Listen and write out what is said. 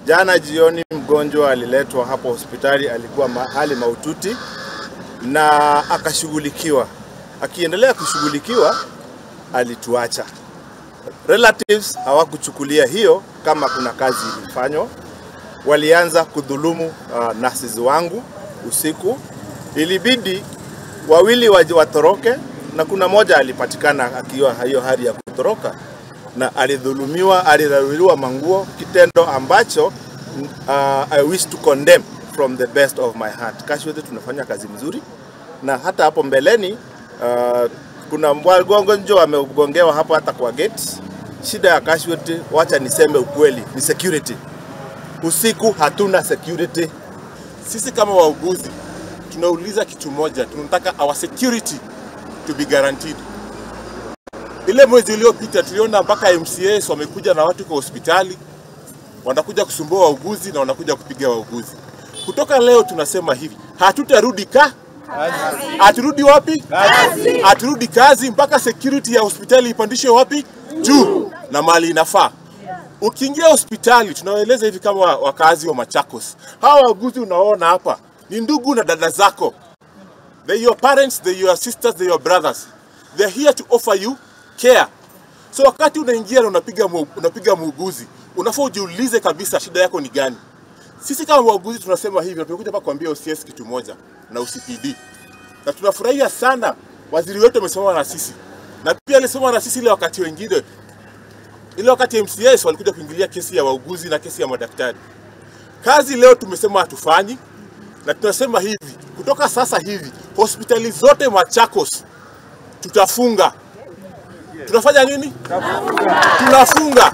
Jana jioni mgonjwa aliletwa hapo hospitali, alikuwa hali mahututi na akashughulikiwa. Akiendelea kushughulikiwa alituacha. Relatives hawakuchukulia hiyo kama kuna kazi ilifanywa. Walianza kudhulumu nurses wangu usiku. Ilibidi wawili watoroke na kuna moja alipatikana akiwa hiyo hali ya kutoroka na alidhulumiwa, alidharuliwa manguo, kitendo ambacho I wish to condemn from the best of my heart. Casualty tunafanya kazi mzuri na hata hapo mbeleni kuna mgonjwa amegongewa hapo hata kwa gate. Shida ya casualty, wacha niseme ukweli, ni security. Usiku hatuna security. Sisi kama wauguzi tunauliza kitu moja, tunataka our security to be guaranteed. Ile mwezi uliopita tuliona mpaka MCAs wamekuja na watu kwa hospitali, wanakuja kusumbua wauguzi na wanakuja kupiga wauguzi. Kutoka leo tunasema hivi, hatutarudi kazi. Haturudi wapi? Kazi. Haturudi kazi mpaka security ya hospitali ipandishwe wapi? Juu na mali inafaa. Ukiingia hospitali tunawaeleza hivi kama wakazi wa Machakos. Hawa wauguzi unaona hapa ni ndugu na dada zako. They your parents, they your sisters, they your brothers. They are here to offer you care. So wakati unaingia na unapiga muuguzi, unafaa ujiulize kabisa shida yako ni gani. Sisi kama wauguzi tunasema hivi, na tumekuja hapa kuambia OCS kitu moja na OCPD. Na tunafurahia sana waziri wetu amesimama na sisi. Na pia alisimama na sisi ile wakati wengine. Ile wakati MCAs walikuja kuingilia kesi ya wauguzi na kesi ya madaktari. Kazi leo tumesema hatufanyi, na tunasema hivi, kutoka sasa hivi hospitali zote Machakos tutafunga. Tunafanya nini? Tunafunga.